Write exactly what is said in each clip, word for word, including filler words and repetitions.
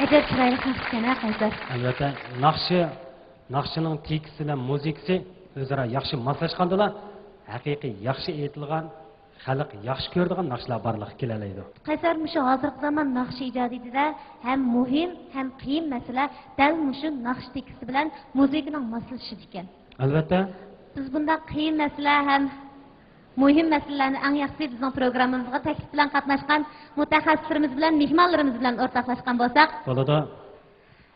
ئەجەب چىرايلىق ناخشا ئىكەن ھە، قەيسەر؟ ئەلۋەتتە، ناخشا، ناخشىنىڭ تېكىستى بىلەن مۇزىكىسى ئۆزئارا ياخشى ماسلاشقاندىلا، ھەقىقىي ياخشى ئېيتىلغان، خەلق ياخشى كۆرىدىغان ناخشىلار بارلىققا كېلەلەيدۇ. قەيسەر، مۇشۇ ھازىرقى زامان ناخشا ئىجادىيىتىدە ھەم مۇھىم، ھەم قىيىن مەسىلە دەل مۇشۇ ناخشا تېكىستى بىلەن مۇزىكىنىڭ ماسلىشىشىدا ئىكەن. ئەلۋەتتە. بىز بۇنداق قىيىن مەسىلە ھەم مۇھىم مەسىلىلەرنى ئەڭ ياخشىسى بىزنىڭ پروگراممىمىزغا تەكلىپ بىلەن قاتناشقان مۇتەخەسسىسلىرىمىز بىلەن، مېھمانلىرىمىز بىلەن ئورتاقلاشقان بولساق. بولىدۇ.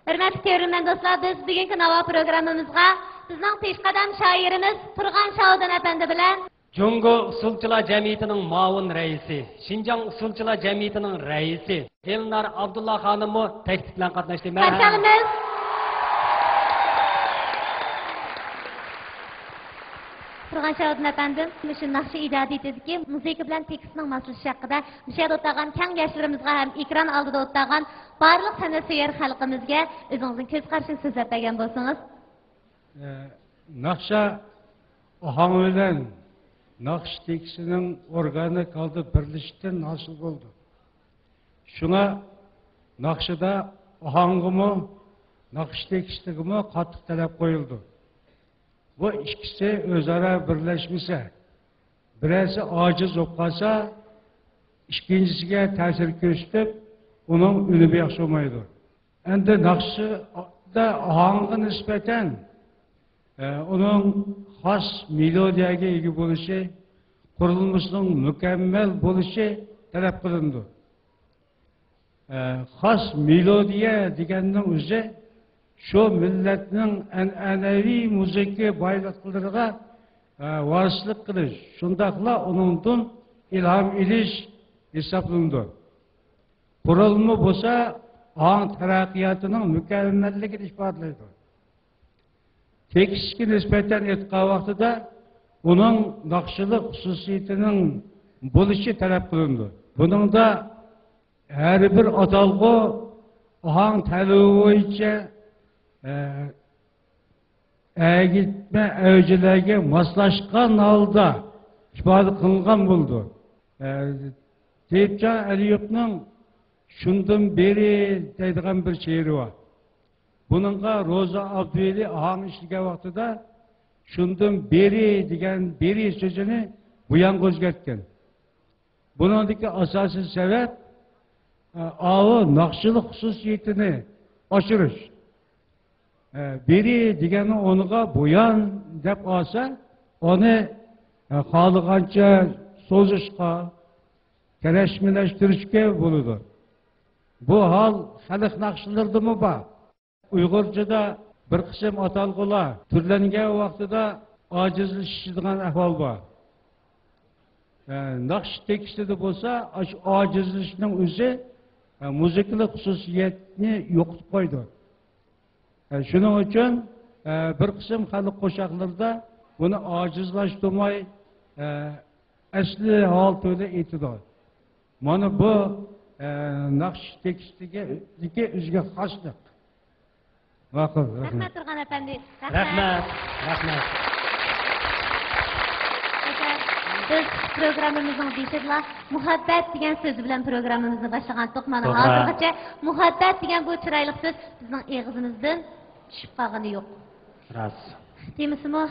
ھۆرمەتلىك كۆرۈرمەن دوستلار، بىز بۈگۈنكى ناۋا پروگراممىمىزغا بىزنىڭ پېشقەدەم شائىرىمىز تۇرغان شاھىدىن ئەپەندى بىلەن جۇڭگو ئۇسسۇلچىلار جەمئىيىتىنىڭ مۇئاۋىن رەئىسى، شىنجاڭ ئۇسسۇلچىلار جەمئىيىتىنىڭ رەئىسى دىلنار ئابدۇللا خانىممۇ تەكلىپ بىلەن قاتناشتى. مەرھەبا. قارشى ئالىمىز. تۇرغان شاھىدىن ئەپەندىم، مۇشۇ ناخشا ئىجادىيىتىدىكى مۇزىكا بىلەن تېكىستنىڭ ماسلىشىشى ھەققىدە مۇشۇ يەردە ئولتۇرغان كەڭ ياشلىرىمىزغا ھەم ئېكران ئالدىدا ئولتۇرغان بارلىق سەنئەتسۆيەر خەلقىمىزگە ئۆزىڭىزنىڭ كۆز قارىشىنى سۆزلەپ بەرگەن بولسىڭىز. ئە، ناخشا ئاھاڭى بىلەن ناخشا تېكىستىنىڭ ئورگانىك ھالدا بىرلىشىشتىن ھاسىل بولىدۇ. شۇڭا ناخشىدا ئاھاڭغىمۇ، ناخشا تېكىستىگىمۇ قاتتىق تەلەپ قويۇلىدۇ. بۇ ئىككىسى ئۆزئارا بىرلەشمىسە، بىرەرسى ئاجىز بولۇپ قالسا، ئىككىنچىسىگە تەسىر كۆرسىتىپ، ئۇنىڭ ئۈنۈمى ياخشى بولمايدۇ. ئەمدى ناخشىدا ئاھاڭغا نىسبەتەن، ئە، ئۇنىڭ خاس مېلودىيەگە ئىگە بولۇشى، قۇرۇلمىسىنىڭ مۇكەممەل بولۇشى تەلەپ قىلىنىدۇ. ئە، خاس مېلودىيە دېگەننىڭ ئۆزى شۇ مىللەتنىڭ ئەنئەنەۋى مۇزىكا بايلىقلىرىغا، ئە، ۋارىسلىق قىلىش، شۇنداقلا ئۇنىڭدىن ئىلھام ئېلىش ھېسابلىنىدۇ. قۇرۇلما بولسا ئاڭ تەرەققىياتىنىڭ مۇكەممەللىكىنى ئىپادىلەيدۇ. تېكىستكە نىسبەتەن ئېيتقان ۋاقتىدا ئۇنىڭ ناخشىلىق خۇسۇسىيىتىنىڭ بولۇشى تەلەپ قىلىنىدۇ. بۇنىڭدا ھەر بىر ئاتالغۇ ئاھاڭ تەلىپى بويىچە، ئە، ئەگىتمە ئەۋجىلەرگە ماسلاشقان ھالدا ئىپادە قىلىنغان بولىدۇ. ئە، تېيىپجان ئەلىيېۋنىڭ شۇندىن بېرى دەيدىغان بىر شېئىرى بار. بۇنىڭغا روزا ئابدۇۋەلى ئاھاڭ ئىشلىگەن ۋاقتىدا شۇندىن بېرى دېگەن بېرى سۆزىنى بۇيانغا ئۆزگەرتكەن. بۇنىڭدىكى ئاساسىي سەۋەب، ئە، ئاۋۇ ناخشىلىق خۇسۇسىيىتىنى ئاشۇرۇش. ئە، بېرى دېگەننىڭ ئورنىغا بۇيان دەپ ئالسا، ئۇنى، ئە، خالىغانچە سوزۇشقا، كەلەشمىلەشتۈرۈشكە بولىدۇ. بۇ ھال خەلق ناخشىلىرىدىمۇ بار. ئۇيغۇرچىدا بىر قىسىم ئاتالغۇلار تۈرلەنگەن ۋاقتىدا ئاجىزلىشىدىغان ئەھۋال بار. ئە، ناخشا تېكىستىدە بولسا، ئاشۇ ئاجىزلىشىشنىڭ ئۆزى، ئە، مۇزىكىلىق خۇسۇسىيەتنى يوقىتىپ قويىدۇ. ئە، شۇنىڭ ئۈچۈن، ئە، بىر قىسىم خەلق قوشاقلىرىدا بۇنى ئاجىزلاشتۇرماي، ئە، ئەسلى ھالىتىدە ئېيتىدۇ. مانا بۇ، ئە، ناخشا تېكىستىدىكى ئۆزىگە خاسلىق. ماقۇل، رەھمەت. رەھمەت، تۇرغان ئەپەندى. رەھمەت. رەھمەت، رەھمەت. ئەگەر بىز پروگراممىمىزنىڭ بېشىدىلا مۇھەببەت دېگەن سۆز بىلەن پروگراممىمىزنى باشلىغانتۇق. مانا توغرا. ھازىرغىچە مۇھەببەت دېگەن بۇ چىرايلىق سۆز بىزنىڭ ئېغىزىمىزدىن چۈشۈپ قالغىنى يوق. راست. دېمىسىمۇ،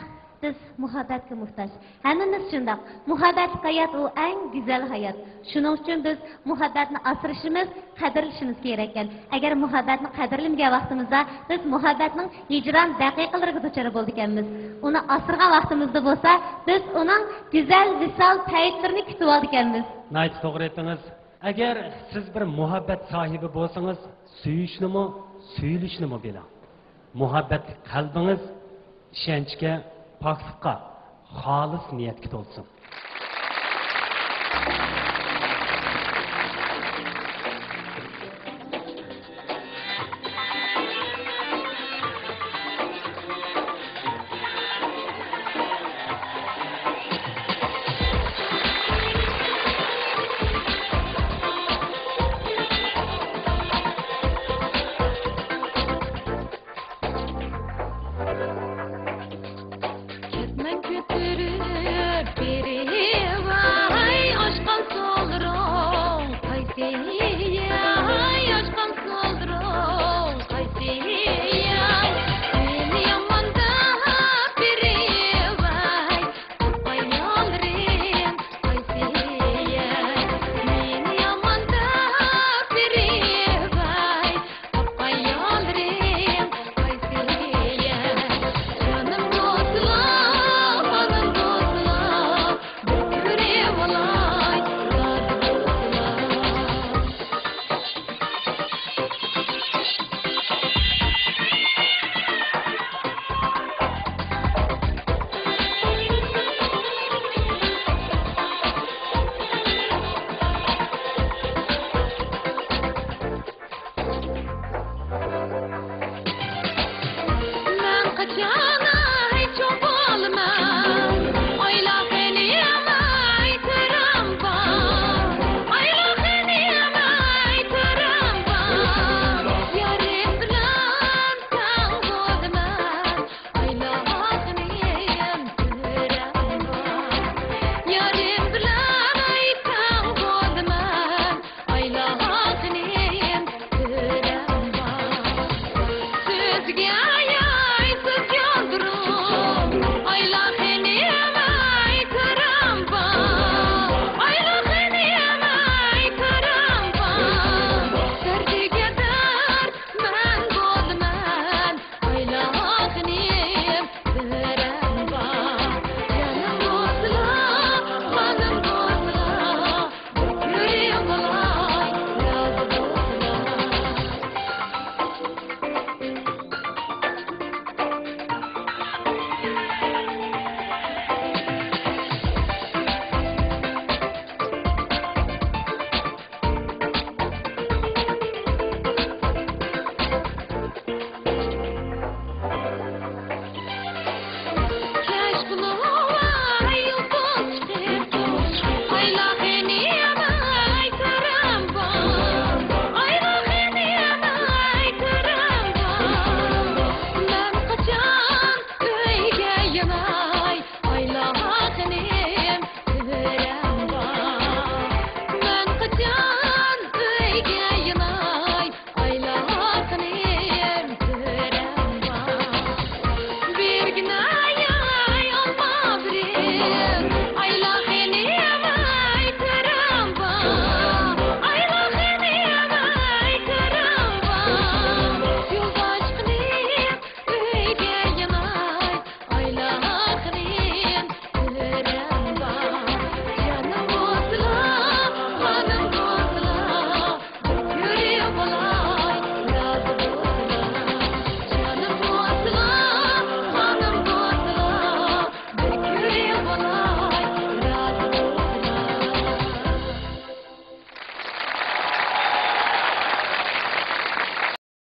بىز مۇھەببەتكە موھتاج. ھەممىمىز شۇنداق. مۇھەببەتلىك ھايات، ئۇ ئەڭ گۈزەل ھايات. شۇنىڭ ئۈچۈن بىز مۇھەببەتنى ئاسرىشىمىز، قەدىرلىشىمىز كېرەككەن. ئەگەر مۇھەببەتنى قەدىرلىمىگەن ۋاقتىمىزدا، بىز مۇھەببەتنىڭ ھىجران دەقىقىلىرىگە دۇچار بولىدىكەنمىز. ئۇنى ئاسرىغان ۋاقتىمىزدا بولسا، بىز ئۇنىڭ گۈزەل ۋىسال پەيتلىرىنى كۈتۈۋالىدىكەنمىز. ناھايىتى توغرا ئېيتتىڭىز. ئەگەر سىز بىر مۇھەببەت ساھىبى بولسىڭىز، سۆيۈشنىمۇ، سۆيۈلۈشنىمۇ بىلىڭ. مۇھەببەتلىك قەلبىڭىز ئىشەنچكە، پاكلىققا، خالىس نىيەتكە تولسۇن.